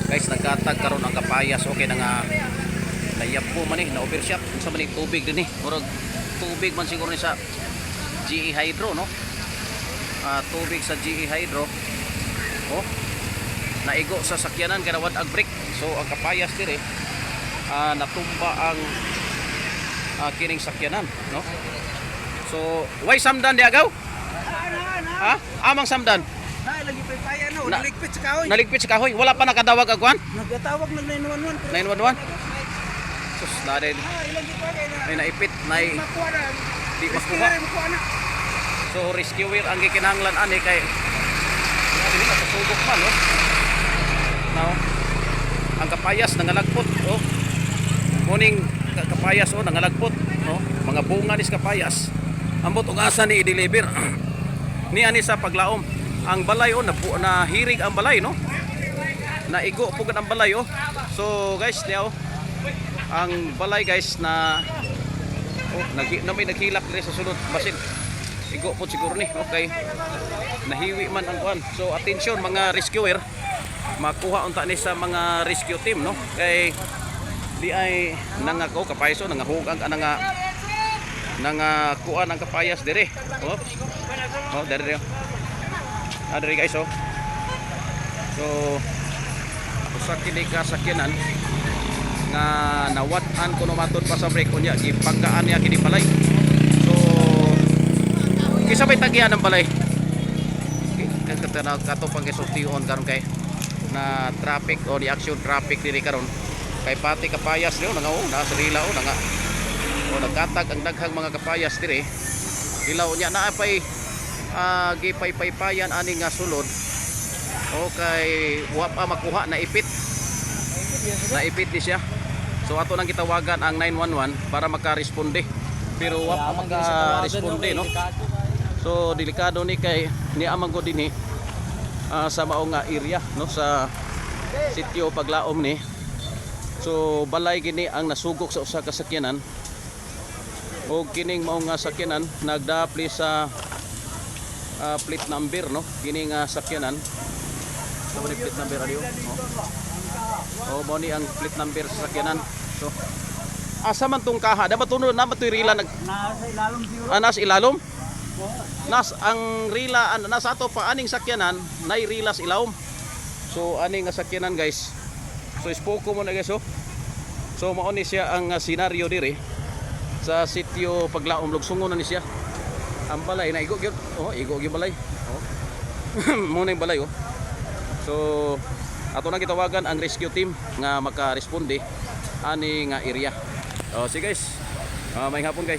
Guys, nagkatag karon ang kapayas, okay na nga nayabo man eh, na overshot. Unsa man ni tubig dinhi? Murag tubig man siguro ni sa GE Hydro, no? Ah, tubig sa GE Hydro. Oh. Naigo sa sakyanan kay nawad ang brake. So ang kapayas dire, natumba ang kining sakyanan, no? So, way samdan di agaw? Ha? Amang samdan. Na, lagi pa paya no, naligpit sa kahoy. Naligpit sa kahoy. Wala pa nakadawag agwan? Nagtawag ng 911. 911? Sus, na din. Ah, ilang gi pa kay na. May naipit, nay Makuha na. di makuha. Rescuer, makuha na. So rescuer ang gikinahanglan ani kay dili nasugok man, no. Now, ang kapayas nangalagpot, oh. Morning kapayas, oh, nangalagpot, oh. Mga bunga ni sa kapayas. Ambot og asa ni i-deliver. Ni ani sa Paglaom. Ang balay, oh, na hirig ang balay, no. Naigo pugad ang balay, oh. So guys, diaw ang balay, guys, na oh, nag na may naghilak diri sa sulod basin igo po siguro ni. Okay, nahiwi man ang kuan. So attention mga rescuer, makuha unta ni sa mga rescue team, no, kay di ay nangako kapayas, oh, nangahugang ka nga nangakuan ang kapayas dire, oh. Oh, dire dire, ah, dire guys, oh. So usa kini ka sakyanan nga nawad-an kuno matud pa sa brake, unya gipanggaan niya kini balay. So kinsa may tagian ng balay? Kato pang gisultion karon kay na traffic o di action traffic diri karon kay pati kapayas niyo nga, oh, nasa rila, oh, nga, oh, nagkatag ang daghang mga kapayas diri. Hilaw niya naa pay gipaypaypayan ani nga sulod. Okay, wa pa makuha, naipit, naipit ni siya. So ato nang gitawagan ang 911 para makaresponde. Pero wa pa makaresponde, no. So delikado ni kay ni amang ko dinhi sa mao nga area, no, sa sitio Paglaom ni. So balay gini ang nasugok sa usa ka sakyanan. O kining mao nga sakyanan nagdapli sa plate number, no. Kini nga sakyanan. So ni plate number adiyo. Oh. Oh, mao ni ang plate number sa sakyanan. So asa man tong kaha? Dapat tunod na ba to'y rila nag Nasa ilalom siguro. Ah, nasa ilalom? Nas ang rila nasa ato pa aning sakyanan nay rila sa ilawom. So ani nga sakyanan, guys. So ispoko mo na, guys, oh. So mao ni siya ang senaryo diri sa sitio Paglaom, lugsungon na ni siya. Ang balay na igo gyud. Oh, igo gyud balay. Oh. Mo na yung balay, oh. So ato nang gitawagan ang rescue team nga makaresponde ani nga area. Oh, sige guys. May hapon, guys.